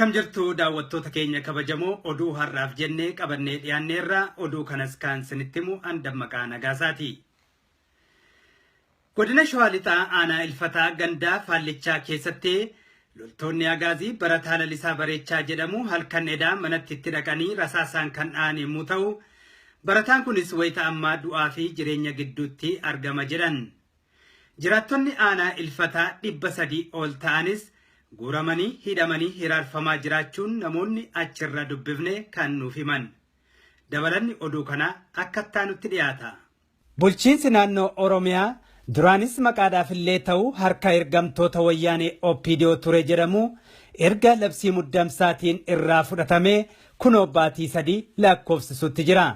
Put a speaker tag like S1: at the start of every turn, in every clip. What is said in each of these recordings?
S1: Akkam jirtu daawwattoota keenya kabajamoo oduu har'aaf jennee qabannee dhiyaanneerra oduu kanas kan isinitti himu an Dammaqaa Nagaasaati. Godina Shawaa Lixaa aanaa Ilfataa gandaa Faallichaa keessatti loltoonni Agaazii barataa Lalisaa Bareechaa jedhamu halkan edaa manatti itti dhaqanii rasaasaan kan dha'an yommuu ta'u, barataan kunis wayita ammaa du'aa fi jireenya gidduutti argama jedhan. Jiraattonni aanaa Ilfataa 300 ol ta'anis guuramanii hidhamanii hiraarfamaa jiraachuun namoonni achirra dubbifne kan nuuf himan. Dabalanni oduu kanaa akka ittaanutti dhiyaata. Bulchiinsi naannoo Oromiyaa duraanis maqaadhaaf illee ta'u harka ergamtoota wayyaanee OPDO ture jedhamu erga labsii muddamsaatiin irraa fudhatamee kunoo baatii 3 lakkoofsisutti jira.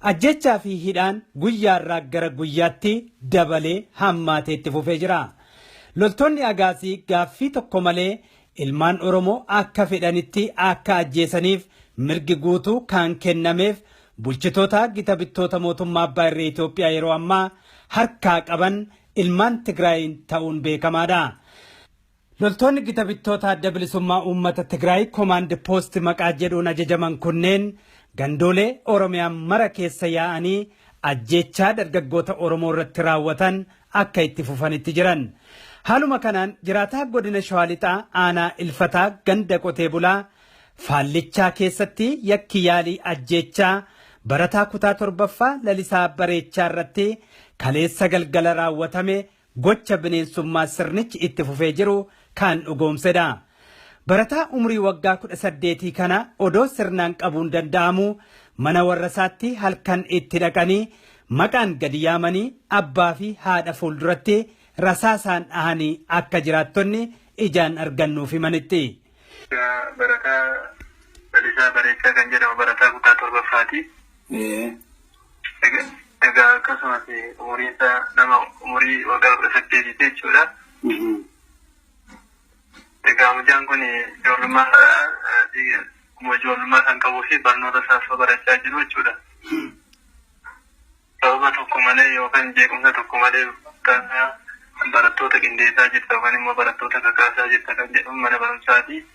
S1: Ajjeechaa fi hidhaan guyyaarraa gara guyyaatti dabalee hammaatee itti fufee jira. Loltoonni Agaazii gaaffii tokko malee ilmaan Oromoo akka fedhanitti akka ajjeesaniif mirgi guutuu kan kennameef bulchitoota gita bittoota mootummaa abbaa irree Itoophiyaa yeroo ammaa harkaa qaban ilmaan Tigraayiin ta'uun beekamaadha. Loltoonni gita bittoota Adda Bilisummaa Uummata Tigraay Komaand Poost maqaa jedhuun ajajaman kunneen gandoolee Oromiyaa mara keessa yaa'anii ajjeechaa dargaggoota Oromoo irratti raawwatan akka itti fufanitti jiran. Haaluma kanaan jiraataa godina Shawaa Lixaa aanaa Ilfataa ganda qotee bulaa Faallichaa keessatti yakki yaalii ajjeechaa barataa kutaa 7ffaa Lalisaa Bareechaa irratti kaleessa galgala raawwatame gocha bineensummaa sirnichi itti fufee jiru kan dhugoomsedha. Barataa umurii waggaa 18 kana odoo sirnaan qabuun danda'amu mana warra isaatti halkan itti dhaqanii maqaan gadi yaamanii abbaa fi haadha fuulduratti rasaasaan dhahanii akka jiraattonni ijaan argan nuuf himanitti.
S2: Barataa Lalisaa Bareechaa kan jedhamu barataa kutaa 7ffaati. Egaa akkasumas umuriin isaa nama umurii waggaa 18 jechuudha. Egaa mucaan kun ijoollummaa ijoollummaa kan qabuu fi barnoota isaa osoo barachaa jiru jechuudha. Sababa tokko malee yookaan jeequmsa tokko malee barattoota qindeessaa jirta yookaan immoo barattoota kakaasaa jirta kan jedhamu mana barumsaati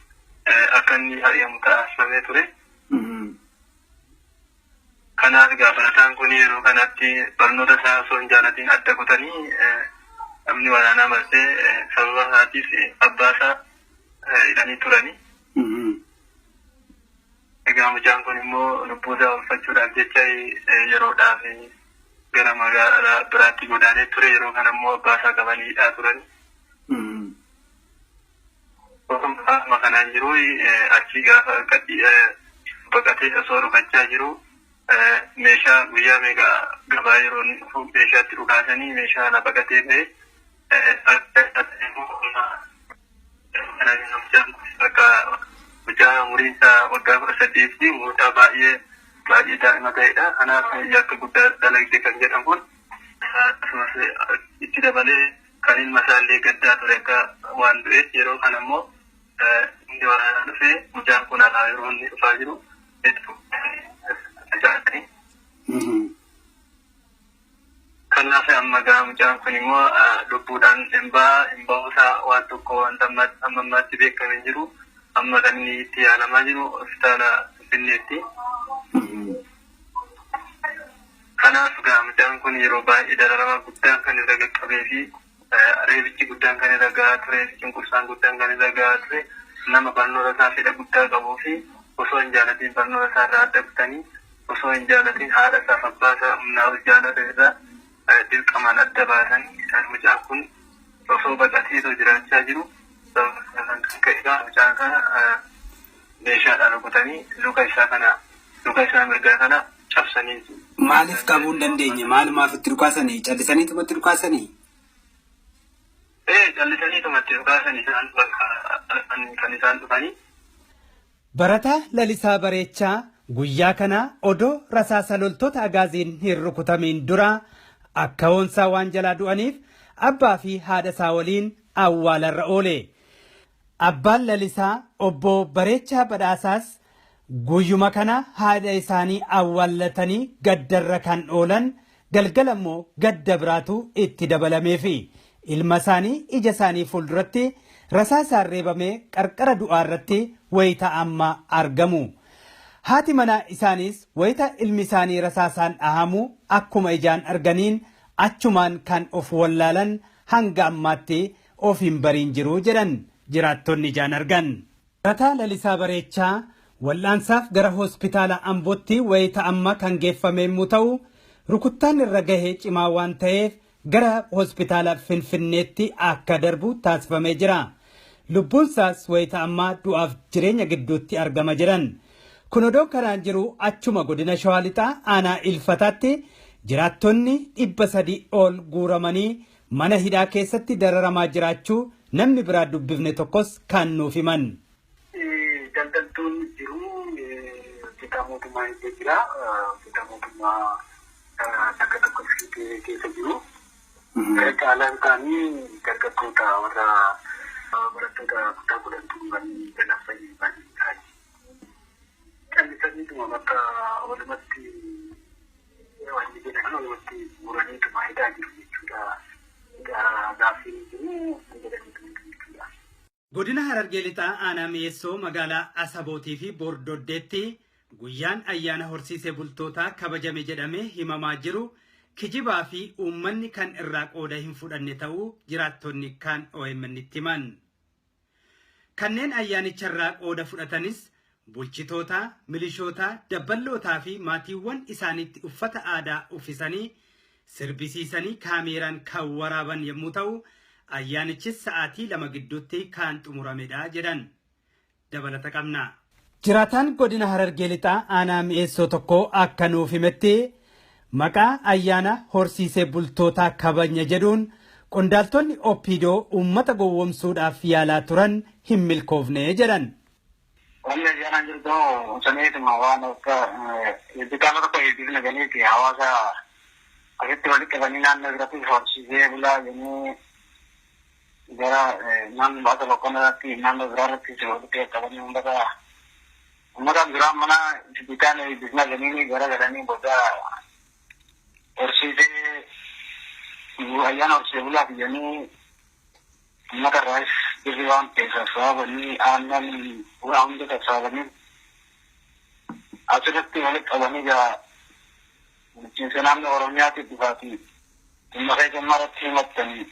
S2: akka inni ari'amu taasifamee ture. Kanaaf egaa barataan kun yeroo kanatti barnoota isaa osoo hin jaalatiin adda kutanii namni waraanaa marsee sababa isaatiif abbaa isaa hidhanii turani. Egaa mucaan kun immoo lubbuu isaa oolfachuudhaaf jecha yeroodhaaf gara magaalaa biraatti godaanee ture. Yeroo kana immoo abbaa isaa qabanii hidhaa turani. Osuma kanaan jiru achii gaafa baqatee osoo dhokachaa jiru meeshaa guyyaa meeqa gabaa yeroo inni dhufu meeshaatti dhukaasanii meeshaa kana baqatee ba'e. Bakka mucaa umuriin isaa waggaa 18 mucaa baay'ee baay'ee daa'ima ta'edha. Kanaaf yakka guddaa dalagde kan jedhamu kun akkasumas itti dabalee kan ilma isaallee gaddaa ture akka waan du'eef yeroo kana immoo inni waraanaa dhufee mucaan kun alaa yeroo inni dhufaa jiru itti Kanaaf amma gaa mucaan kun immoo lubbuudhaan hin ba'a hin ba'uusaa waan tokko wanta amma ammaatti beekame hin jiru. Amma kan inni itti yaalamaa jiru hospitaala Finfinneetti. Kanaaf gaa mucaan kun yeroo baay'ee dararama guddaan kan irra qaqqabee fi reebichi guddaan kan irra gahaa turee fi cunqursaan guddaan kan irra gahaa ture nama barnoota isaa fedha guddaa qabuu fi osoo hin jaalatiin barnoota isaa irraa adda kutanii osoo hin jaalatiin haadha isaaf abbaa isaa humnaa ol jaalatan irraa dirqamaan adda baasanii mucaan kun osoo baqateetoo jiraachaa jiru sababa kanaan kan ka'e egaa mucaan kana meeshaadhaan rukutanii luka isaa kana luka isaa mirgaa kana cabsanii.
S1: Maaliif qabuu hin dandeenye? Maalumaaf itti dhukaasanii? Callisaniituma itti dhukaasanii?
S2: Ee, callisaniituma itti dhukaasan isaan bakka kan isaan dhufanii.
S1: Barataa Lalisaa Bareechaa guyyaa kana odoo rasaasa loltoota Agaaziin hin rukutamiin dura akkawoonsaa waan jalaa du'aniif abbaa fi haadha isaa waliin awwaalarra oole. Abbaan Lalisaa obbo Bareechaa Badhaasaas guyyuma kana haadha isaanii awwaallatanii gaddarra kan oolan galgala immoo gadda biraatu itti dabalameefi. Ilma isaanii ija isaanii fuulduratti rasaasaan reebamee qarqara du'aa irratti wayita amma argamu. Haati manaa isaaniis wayita ilmi isaanii rasaasaan dhahamu akkuma ijaan arganiin achumaan kan of wallaalan hanga ammaatti of hin bariin jiru jedhan jiraattonni ijaan argan. Barataa Lalisaa Bareechaa wal'aansaaf gara hospitaala Ambootti wayita amma kan geeffame yommuu ta'u, rukuttaan irra gahee cimaa waan ta'eef gara hospitaala Finfinneetti akka darbu taasifamee jira. Lubbuunsaas wayita ammaa du'aaf jireenya gidduutti argama jedhan. Kun odoo kanaan jiru achuma godina Shawaa Lixaa aanaa Ilfataatti jiraattonni 300 ol guuramanii mana hidhaa keessatti dararamaa jiraachuu namni biraa dubbifne tokkos kan nuuf himan.
S2: Daldaltoonni jiru, hojjetaa mootummaa illee jira. Hojjetaa mootummaa takka tokko keessa jiru. Caalaan isaanii dargaggoota warra barattoota kutaa 10 xumuranii galaafanii baay'ee. Callisaniituma bakka walumatti wanni jedhan walumatti guuraniituma hidhaa jiru jechuudha. Gaaffiin jiru jedhaniituma jechuudha.
S1: Godina Harargee Lixaa aanaa Mi'eessoo magaalaa Asabootii fi Bordoddeetti guyyaan ayyaana horsiisee bultootaa kabajame jedhamee himamaa jiru kijibaa fi uummanni kan irraa qooda hin fudhanne ta'uu jiraattonni kan OMN itti himan. Kanneen ayyaanicharraa qooda fudhatanis bulchitoota, milishoota, dabballootaa fi maatiiwwan isaaniitti uffata aadaa uffisanii sirbisiisanii kaameeraan kan waraaban yommuu ta'u, ayyaanichis sa'aatii 2 gidduutti kan xumuramedha jedhan. Dabalata qabna. Jiraataan godina Harargee Lixaa aanaa Mi'eessoo tokko akka nuuf himetti maqaa ayyaana horsiisee bultootaa kabajna jedhuun qondaaltonni OPDO uummata gowwoomsuudhaaf yaalaa turan hin milkoofne jedhan.
S2: Wanni ayyaanaan jirtu saneetuma waan akka eebbitaama tokko eebbifna ganiiti hawaasa asitti walitti qabanii naannoo biratti horsiisee bulaa jennee gara naannoo baasa boqqonnaa irratti naannoo biraa irratti walitti qabanii uummata biraa mana bitaan eebbifna ganiini gara galanii booda horsiisee ayyaana horsiisee bulaati jennee uummata irraas birri waan ta'e sassaabanii aannan waa hunda sassaabanii asirratti walitti qabanii jira. Bulchiinsa naannoo Oromiyaatiif dhufaatii dhimma keessummaa irratti himattanii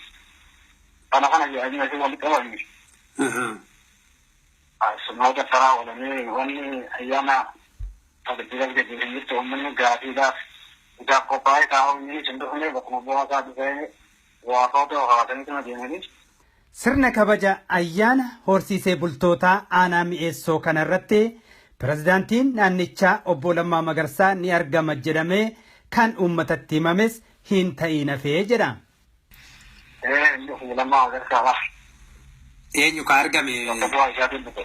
S2: kana kana jedhanii asii walitti qabanii. Summoota karaa oolanii wanni ayyaana kabajjira gaggeessan jirtu uummanni gaafiidhaaf isaaf qophaa'ee taa'uu inni hin dhufne bakkuma bu'aa isaa dhufee waa footoo kaasaniituma deemanii.
S1: Sirna kabaja ayyaana horsiisee bultootaa aanaa Mi'eessoo kanarratti pirezidaantiin naannichaa obbo Lammaa Magarsaa ni argama jedhamee kan uummatatti himames hin ta'iin hafee jedha.
S2: Inni obbo Lammaa Magarsaadha.
S1: Eenyu ka argame?
S2: Bakka bu'aa isaatiin dhufe.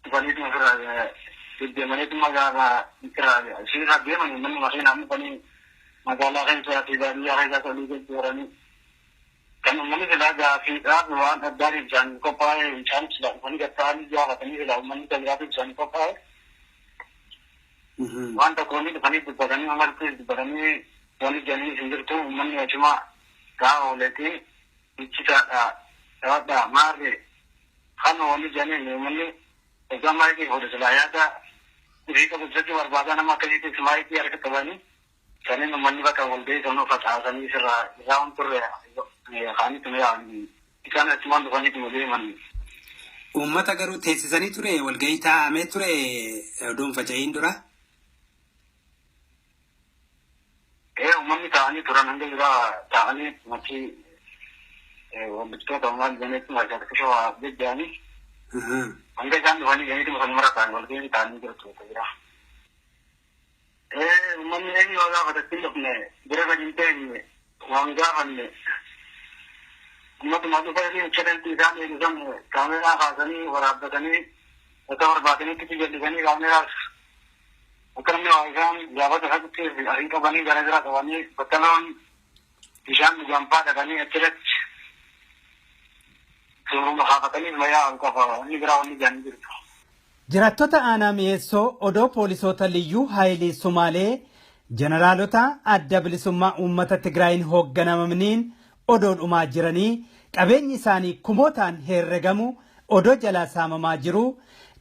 S2: Dhufaniituma ofirraa deddeemaniituma gaafa irraa isiirraa deemanii manni makiinaan dhufanii magaalaa keessaa fi baadiyyaa keessaa olii gadi jooranii kan uummanni silaa gaafiidhaaf waan addaatiif isaan qophaa'e isaan silaa dhufanii gatta'anii gaafatanii silaa uummanni tabiraatiif isaan qophaa'e waan tokko wanni dhufanii dubbatanii uummattis dubbatanii wanni jedhanii hin jirtu uummanni achuma gaa ooletii ichisaadha dhawadhaa maarree kan wanni jedhanii uummanni egaa maayikii fuudhe silaa yaada ifii qabu jechuu barbaadaa nama akkasiitti maayikii harka qabanii saniin uummanni bakka walgahii sanuu facaasanii sirraa irraa waan turre kaanitti yaa'anii isaan achumaan dhufaniituma deeman.
S1: Uummata garuu teessisanii ture walgahii taa'amee ture oduun faca'iin dura.
S2: Uummanni taa'anii turan hanga biraa taa'anii machi wambistoota maal jedhaniitti marshaa waa jejjaanii hanga isaan dhufanii jedhaniituma sanuma ta'an walgahii taa'anii jirtu biraa. Uummanni eenyu waa gaafatatti hin dhufne bira gadi hin teenye waan gaafanne ummatuma dhufanii uffatan isaan eegsisan kaameeraa kaasanii waraabbatanii akka barbaadanitti jallisanii kaameeraas akka namni waa isaan gaafata isaatti asii qabanii gara bira qabanii bakka loon bishaan dhugan fa'aa dhaqanii achirratti suuruma kaafatanii mayaa qofa inni biraa wanni jedhanii jirtu.
S1: Jiraattota aanaa Mi'eessoo odoo poolisoota Liyyuu Haayilii Sumaalee jeneraalota adda bilisummaa uummata Tigraayin hoogganamaniin odoo dhumaa jiranii, qabeenyi isaanii kumootaan herregamu odoo jalaa saamamaa jiru,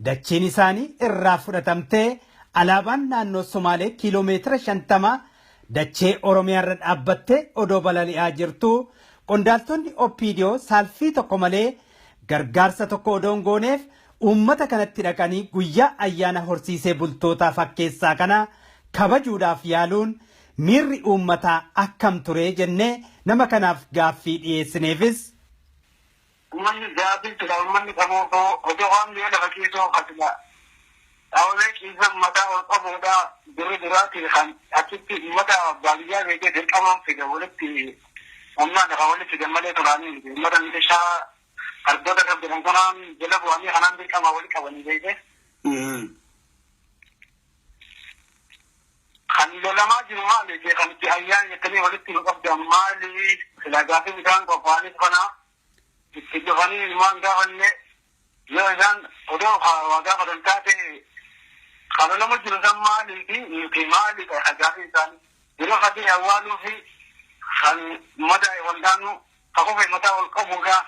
S1: dachiin isaanii irraa fudhatamtee alaabaan naannoo Somaalee kiiloomeetira 50 dachee Oromiyaa irra dhaabbattee odoo balali'aa jirtu, qondaaltonni OPDO saalfii tokko malee gargaarsa tokko odoo hin gooneef uummata kanatti dhaqanii guyyaa ayyaana horsiisee bultootaa fakkeessaa kana kabajuudhaaf yaaluun miirri uummataa akkam ture jennee nama kanaaf gaaffii dhiyeessineefis.
S2: Uummanni gaaffii tura, uummanni qabuu otoo waan biyya lafa ciisoo kasila dhaabamee ciisan mataa ol qabuudha. Birri duraati kan achitti uummata baadiyyaa beekee dirqamaan fida, walitti humnaan lafa walitti fidan malee turaanii miti. Uummata milishaa ardoota kan jedhan kanaan jala bu'anii kanaan dirqama walitti qabanii beekee. Kan lolamaa jiru maali? Kan itti ayyaana jettanii walitti nu qabdan maali? Silaa gaaffii isaan qophaa'aniif kana itti dhufanii ilmaan gaafanne, yoo isaan odoo waa gaafatan taate, kan lolama jiru san maalii fi nuti maali gaaffii isaanii? Yeroo sadii awwaaluu fi kan mata waldaanuu ka kofe mataa ol qabuudha.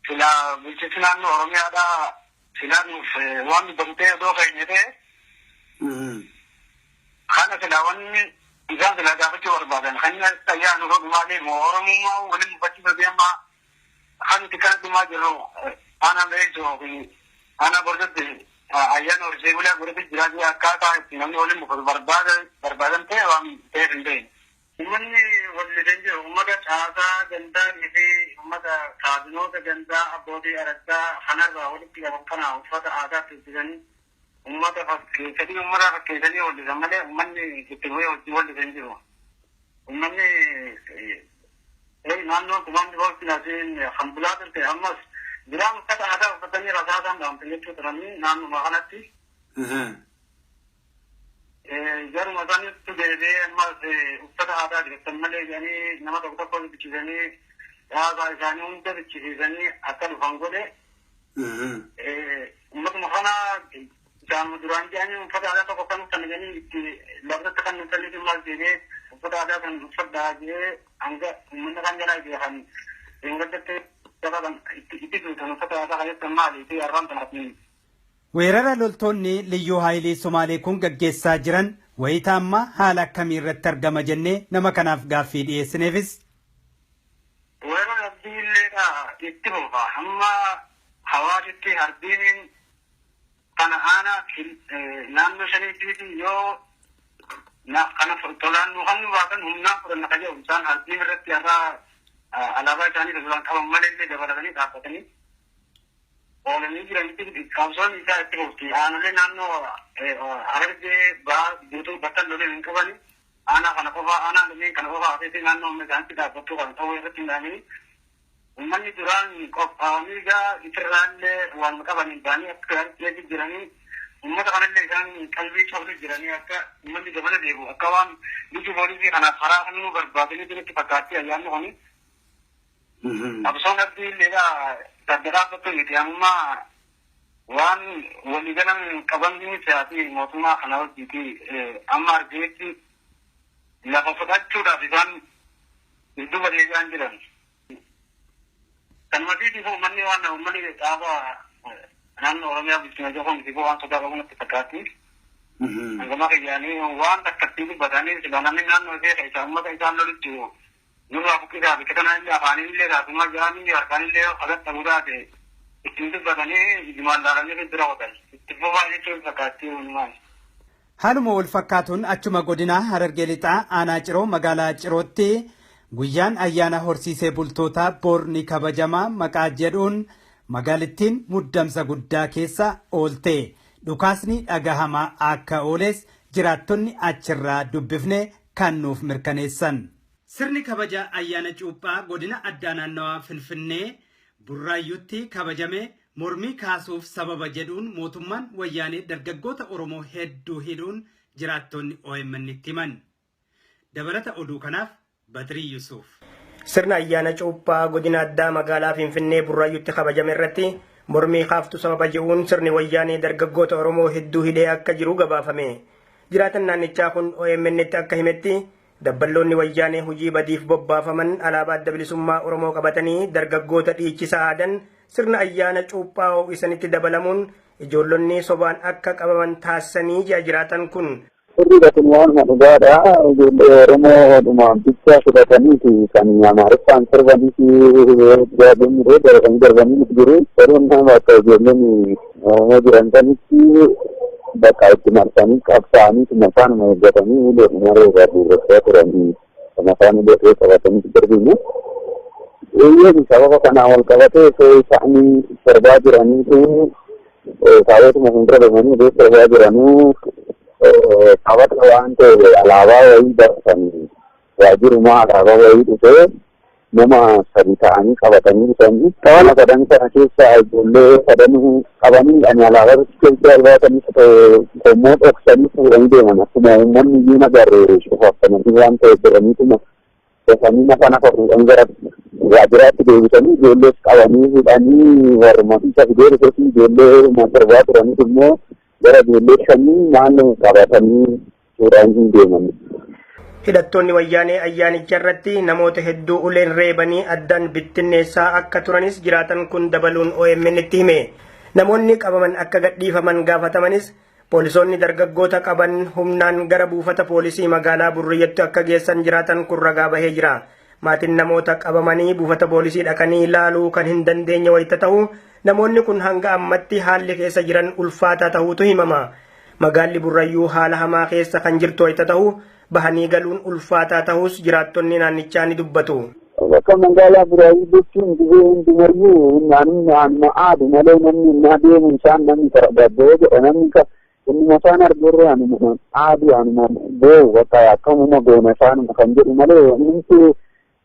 S2: Silaa bulchiinsi naannoo Oromiyaadhaa silaa nuuf waan dubbatu ta'e odoo keenya ta'e, kana silaa wanni isaan silaa gaafachuu barbaadan kan inni ayyaana nu godhu maali? Moo Oromummaa waliin dubbachiisa deemaa kan itti kana dhumaa jirru aanaa beeksisuu fi aanaa bordatti ayyaana horsiisee bulaa godhate jiraatu akkaataa itti namni waliin buufatu barbaadan ta'e waan ta'eef hin ta'in. Uummanni wallisee jiru uummata caasaa gandaa fi uummata kaabinoota gandaa abbootii araddaa kanarraa walitti qaban kana uffata aadaatti uffisanii uummata fakkeessanii uummata fakkeessanii wallisan malee uummanni itti bu'ee hojii wallisee hin jiru. Uummanni naannoo kumaandi poostiin asiin kan bulaa turte ammas duraan uffata aadaa uffatanii rasaasaan dhaamte jechuu turanii naannuma kanatti. Garuma sanitti deebi'ee ammas uffata aadaa dibattan malee jedhanii nama tokko tokko bichisiisanii, dhaasaa isaanii hunda bichisiisanii akka dhufan godhe. Uummatuma kana isaanuma duraan jedhanii uffata aadaa tokko kan uffanne jedhanii itti labsatti kan nuffannee ammas deebi'ee uffata aadaa kan uffadhaa jedhee hanga uummanni kan jalaa jedhe kan deemgaddatti gaba kan itti tuutan uffata aadaa kan jettan maali fi arraan tanaaf.
S1: Weerara loltoonni Liyyuu Haayilii Somaalee kun gaggeessaa jiran wayitaa ammaa haala akkamii irratti argama jennee nama kanaaf gaaffii dhiyeessineefis.
S2: Weerara abdiilleedha itti fufa. Hamma hawaasitti harbiin kana aanaa naannoo shaniitti yoo kana tolaan nu kan nu baatan humnaan fudhanna kan jedhu isaan harbiin irratti har'aa alaabaa isaanii tolaan qaban malee illee dabalatanii dhaabbatanii oolanii jiranitti qabsoon isaa itti fufti. Aanolee naannoo Harargee bahaa guutuu bakka loleen hin qabani. Aanaa kana qofa, aanaa lameen kana qofa hafeetii naannoo humna isaanitti dhaabbattuu kan ta'uu irratti hin dhaamini. Uummanni duraan qophaa'anii gaa isirraallee waan qabaniin ba'anii akka gaariitti jiranii, uummata kanallee isaan qalbii cabsu jiranii, akka uummanni dabala deebi'u akka waan nuti poolisii kanaaf karaa kan nu barbaadanii itti fakkaatti ayyaanni kuni. Qabsoon abdii illeedha sadda dhaabbattu miti, amma waan waliigalan qabanni siyaasii mootummaa kana hojjiiti amma argeetti lafa fudhachuudhaaf isaan dudduuba deebi'aan jiran. Kanuma fiitiif uummanni waan uummanni dhaaba naannoo Oromiyaa bulchina jedhamu fi waan sodaa qabu natti fakkaatti. Hangama kiyyaanii waan takkatti dubbatanii sila namni naannoo ishee keessa uummata isaan lolitti nurraa buqqisaa bikka kana illee afaaniin illee taatumaa jiranii harkaan illee hagat ta'uu taate ittiin dubbatanii ijumaan laalanii bira qotan itti fufaa jechuun fakkaatti uumamaan.
S1: Haaluma wal fakkaatuun achuma godina Harargee Lixaa aanaa Ciroo magaalaa Cirootti guyyaan ayyaana horsiisee bultootaa boor ni kabajama maqaa jedhuun magaalittiin muddamsa guddaa keessa oolte. Dhukaasni dhagahamaa akka ooles jiraattonni achirraa dubbifne kan nuuf mirkaneessan. Sirni kabaja ayyaana cuuphaa godina addaa naannawaa Finfinnee Burraayyuutti kabajame mormii kaasuuf sababa jedhuun mootummaan wayyaanee dargaggoota Oromoo hedduu hidhuun jiraattonni OMN itti himan. Dabalata oduu kanaaf Badrii Yusuuf.
S3: Sirna ayyaana cuuphaa godina addaa magaalaa Finfinnee Burraayyuutti kabajame irratti mormii kaaftu sababa jedhuun sirni wayyaanee dargaggoota Oromoo hedduu hidhee akka jiru gabaafame. Jiraatan naannichaa kun OMN tti akka himetti Dabballoonni wayyaanee hojii badiif bobbaafaman alaabaa adda bilisummaa Oromoo qabatanii dargaggoota dhiichisa aadan sirna ayyaana cuuphaa ho'isanitti dabalamuun ijoollonni sobaan akka qabaman taasisanii ji'a jiraatan kun.
S4: Sirriidha, kun waanuma dhugaadha. Ijoollee Oromoo dhumaan bichaa fudhataniiti kan Amaariffaan sirbanii fi ijoolleen darbanii darbanii jiru. Garuu nama akka ijoolleen Oromoo jiran sanitti bakka itti marsanii qabsaa'anii afaanuma eeggatanii uleedhuma reebaa duubachaa turanii kan afaan ulee qabatanii darbine. Eeyyeen, sababa kanaan wal qabatee osoo isaanii sirbaa jiraniitu taabotuma fuuldura deemanii ulee sirbaa jiranuu qabata waan ta'e alaabaa wayii baratanii waajirumaa alaabaa wayii dhufee nama sadi ta'anii qabatanii dhufanii, nama sadan kana keessaa ijoollee sadanuu qabanii ani alaabaa keessa albaatanii immoo dhoksanii fuudhanii deeman. Akkuma uummanni iyyuu nagarre cufaffamanii waan ta'e jedhaniituma dafanii nafa nafa fuudhanii gara waajjiraatti deebisanii, ijoollees qabanii hidhanii, warruma isa fidee dhufees ijoollee sirbaa turaniif immoo gara ijoollee shanii naannoo qabatanii fuudhanii deeman.
S3: Hidhattoonni wayyaanee ayyaanicha irratti namoota hedduu uleen reebanii addaan bittinneessaa akka turanis jiraatan kun dabaluun OMN itti hime. Namoonni qabaman akka gadhiifaman gaafatamanis poolisoonni dargaggoota qaban humnaan gara buufata poolisii magaalaa Burriyyatti akka geessan jiraatan kun ragaa bahee jira. Maatiin namoota qabamanii buufata poolisii dhaqanii ilaaluu kan hin dandeenye wayita ta'u, namoonni kun hanga ammatti haalli keessa jiran ulfaataa ta'uutu himama. Magaalli Burrayyuu haala hamaa keessa kan jirtu wayita ta'u, bahanii galuun ulfaataa ta'us jiraattonni naannichaa ni dubbatu.
S4: Bakka magaalaa Buraayyuu jechuun dhibee hundumayyuu namni anuma aadu malee namni innaa deemu isaan namni taragabbee jedha. Namni innuma isaan argurra anuma aadu, anuma boo'u, bakka akkamuma goona isaanuma kan jedhu malee wanti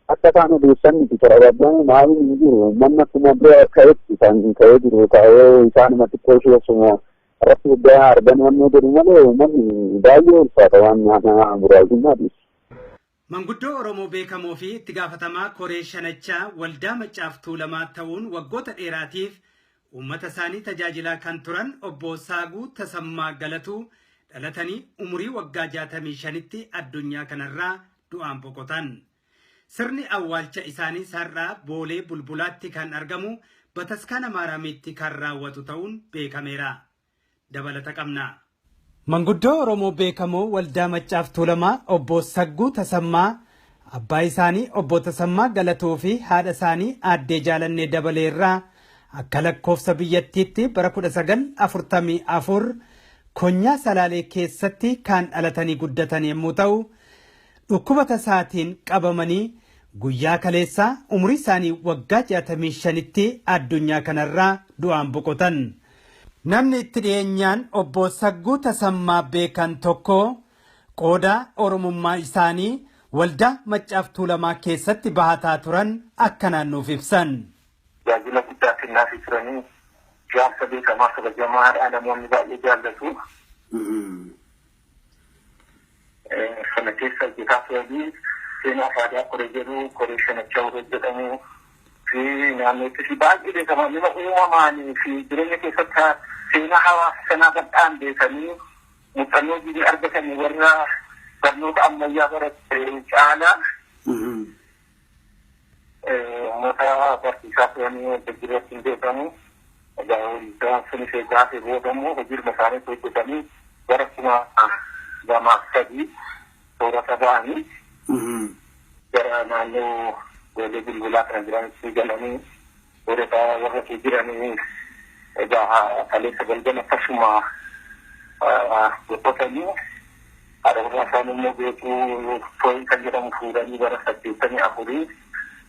S4: akka isaan odeessan miti. Taragabbee maaliin hin jiru. Uummanni akkuma bira ka'etti kan ka'ee jiru ka'ee isaanuma xiqqoo ishee osuma irratti guddaa argan wanni jedhu malee uummanni baay'ee ulfaata waan naannoo Buraayyummaati.
S1: Manguddoo Oromoo beekamoo fi itti gaafatamaa Koree Shanachaa Waldaa Maccaaf Tuulamaa ta'uun waggoota dheeraatiif uummata isaanii tajaajilaa kan turan obbo Saaguu Tasammaa Galatuu dhalatanii umurii waggaa 65tti addunyaa kanarraa du'aan boqotan. Sirni awwaalcha isaanii sar'aa Boolee Bulbulaatti kan argamu Bataskaana Maaraamiitti kan raawwatu ta'uun beekameera. Dabalata qabna. Manguddoo Oromoo beekamoo Waldaa Maccaaf Tuulamaa obbo Sagguu Tasammaa abbaa isaanii obbo Tasammaa Galatuu fi haadha isaanii aaddee Jaalannee Dabalee irraa akka lakkoofsa biyyattiitti bara 1944 Konyaa Salaalee keessatti kan dhalatanii guddatan yommuu ta'u, dhukkuba tasaatiin qabamanii guyyaa kaleessaa umurii isaanii waggaa 65tti addunyaa kanarraa du'aan boqotan. Namni itti dhiyeenyaan obbo Sagguu Tasammaa beekan tokko qooda Oromummaa isaanii Waldaa Maccaaf Tuulamaa keessatti bahataa turan akkanaan nuuf ibsan.
S2: Tajaajila guddaa kennaafii turanii, jaarsa beekamaa kabajamaadha, namoonni baay'ee jaallatu. Sana keessa hojjetaa turanii seenaa faadaa koree jedhu, koree shanachaa warra jedhamu fi naannootti baay'ee beekamaa, nama uumamaanii fi jireenya keessatti seenaa hawaasa sanaa bal'aan beekanii, muuxannoo jirii argatanii warra barnoota ammayyaa barate caalaa uummata barsiisaa turanii waltajjii irratti hin beekamu. Egaa waldaan sunis gaafa booda immoo hojii isaanii hojjetanii bara 2003 soorata ba'anii gara naannoo Boolee Bulbulaa kana jiranitti galanii warra warra jiranii. Egaa kaleessa galgala akkasuma boqotanii, haadha warraa isaanii immoo Beekuu Tooyii kan jedhamu fuudhanii bara 84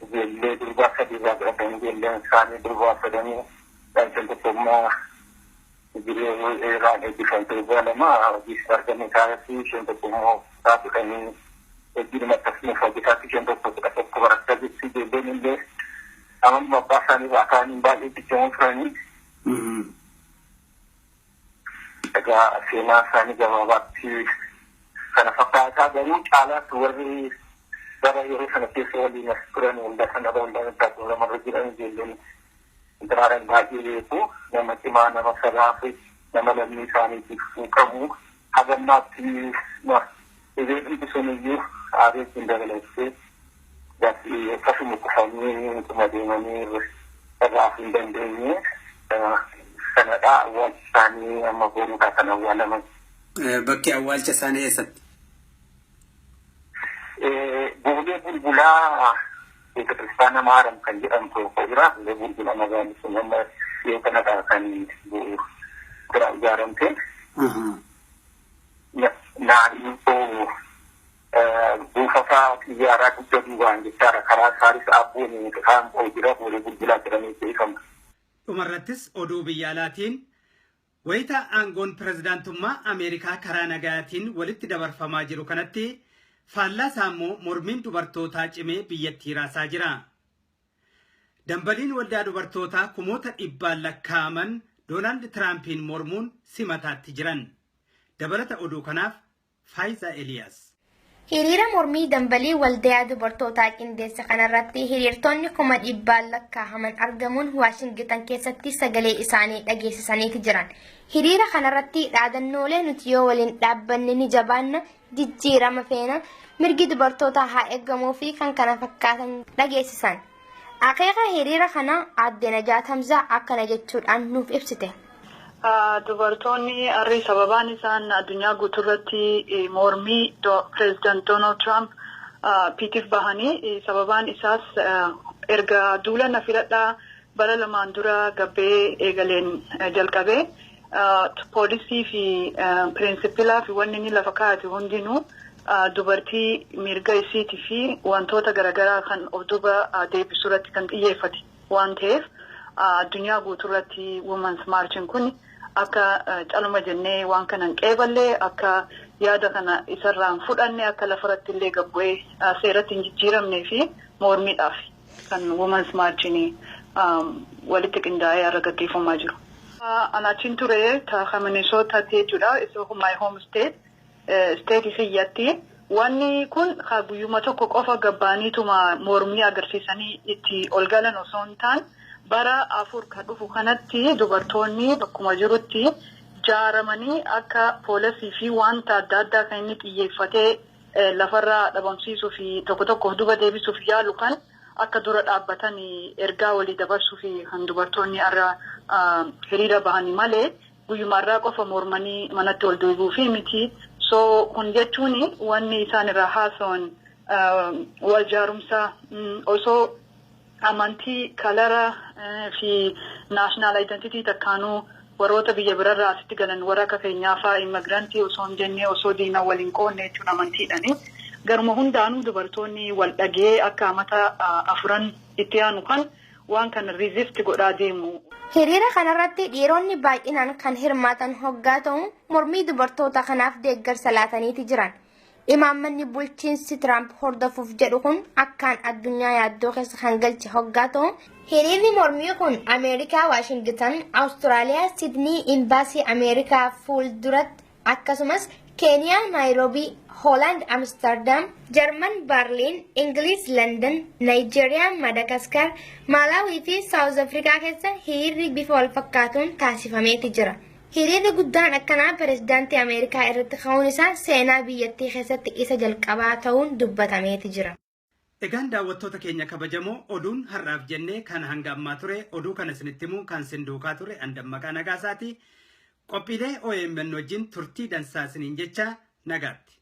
S2: ijoollee durbaa sadi irraa godhatanii, ijoolleen isaanii durbaa sadanii dhalchan, tokko immoo irraan eebbifamte, durbaa lama hojii argame taa'etti, isheen tokko immoo taasifamii hojiin akkasumas hojjetaatti, isheen tokko 11 barachaa jirti. Ijoolleen illee amaluma abbaa isaanii irraa kaaniin baay'ee ciccimoo turanii. Egaa seenaa isaanii gabaabaatti kana fakkaataa. Garuu caalaatti warri bara yeroo sana keessa waliin as turan, waldaa sanarra, waldaa Maccaaf lamarra jiran, ijoolleen intaraadhaan baay'ee beeku. Nama cimaa, nama sabaa fi nama lammii isaaniitiif qabu, hagammaatti dhibee dhibbi sun iyyuu Aaree ittiin dabalattee akkasuma kufanii utuma deemanii irraa hin dandeenye sanadha. Awwaalchi isaanii amma boruudhaa kan awwaalaman.
S1: Bakki awwaalcha isaanii eessatti?
S2: Boolee Bulbulaa Beekakiristaana Maaram kan jedhamtu tokko jira. Boolee Bulbulaa magaalli sun amma dhiyoo kanadha kan bira ijaaramte. Naannoo buufata xiyyaaraa dugda duubaan jechaadha. Karaa Saaris Abboon kaan ba'u jira. Boolee Bulbulaa jedhamee beekama.
S1: Dhumarrattis oduu biyya alaatiin wayita aangoon pirezidaantummaa Ameerikaa karaa nagaatiin walitti dabarfamaa jiru kanatti faallaa isaa immoo mormiin dubartootaa cimee biyyattii raasaa jira. Dambaliin waldaa dubartootaa kumoota dhibbaan lakkaa'aman Doonaald Tiraampiin mormuun simataatti jiran. Dabalata oduu kanaaf Faayisaa Eliyaas.
S5: Hiriira mormii dambalii waldayaa dubartootaa qindeesse kanarratti hiriirtonni 100,000 lakkaa'aman argamuun Waashingitan keessatti sagalee isaanii dhageessisaniiti jiran. Hiriira kanarratti dhaadannoolee nuti yoo waliin dhaabbanne ni jabaanna, jijjiirama feena, mirgi dubartootaa haa eegamuu fi kan kana fakkaatan dhageessisan. Akeeka hiriira kana aadde Najaat Hamzaa akkana jechuudhaan nuuf ibsite.
S6: Dubartoonni harri sababaan isaan addunyaa guutuurratti mormii pireezidaant Doonaald Tiraamp piitiif bahanii sababaan isaas erga duula na filadhaa bara lamaan dura gabbee eegaleen jalqabee poolisii fi pirinsipilaa fi wanni inni lafa kaa'ate hundinuu dubartii mirga isiitii fi wantoota garaagaraa kan of duuba deebisuu irratti kan xiyyeeffate waan ta'eef addunyaa guutuurratti Women's Marchin kun akka caluma jennee waan kana hin qeeballee, akka yaada kana isarraa hin fudhanne, akka lafarratti illee gabbu'ee seeratti hin jijjiiramnee fi mormiidhaaf kan Women's Marchin walitti qindaa'ee har'a gaggeeffamaa jiru. Anaachiin ture ta'a Minnesota jechuudha. Isa my home state, state kiyyatti. Wanni kun guyyuma tokko qofa gabbaaniituma mormii agarsiisanii itti ol galan osoo hin taane, bara 4 kan dhufu kanatti dubartoonni bakkuma jirutti jaaramanii akka poolisii fi wanta adda addaa kan inni xiyyeeffatee lafarraa dhabamsiisuu fi tokko tokko of duuba deebisuuf yaalu kan akka dura dhaabbatan ergaa walii dabarsuu fi kan dubartoonni har'a hiriira bahanii malee guyyumarraa qofa mormanii manatti ol deebi'uu fi miti. So kun jechuun wanni isaan irraa haasawan wal jaarumsaa osoo amantii, color fi national identity takkaanuu warroota biyya birarraa asitti galan warra akka keenyaa fa'aa immigrantii osoo hin jenne, osoo diina waliin qoonne jechuun amantiidhani. Garuma hundaanuu dubartoonni wal dhagee akka amata 4n itti aanu kan waan kana resist godhaa deemu.
S5: Hiriira kanarratti dhiironni baay'inaan kan hirmaatan hoggaa ta'u, mormii dubartoota kanaaf deeggarsa laataniiti jiran. Imaammanni bulchiinsi Tiraamp hordofuuf jedhu kun akkaan addunyaa yaaddoo keessa kan galche hoggaa ta'u, hiriirri mormii kun Ameerikaa Waashingitan, Awustiraaliyaa Sidnii Imbaasii Ameerikaa fuulduratti, akkasumas Keeniyaa Naayiroobii, Hoolaand Amsterdam, Jarman Baarliin, Ingiliz London, Naayijeeriyaa Madagaskar, Maalaawii fi Saawuz Afrikaa keessa hiriirri bifa wal fakkaatuun taasifameeti jira. Hiriirri guddaan akkanaa pirezidaantii Ameerikaa irratti ka'uun isaa seenaa biyyattii keessatti isa jalqabaa ta'uun dubbatameeti jira.
S1: Egaan daawwattoota keenya kabajamoo, oduun har'aaf jennee kan hanga ammaa ture. Oduu kana isinitti himuun kan sin duukaa ture Andammaqaa Nagaasaati. Qophiilee OMN wajjin turtii dansaa isiniin jecha nagaatti.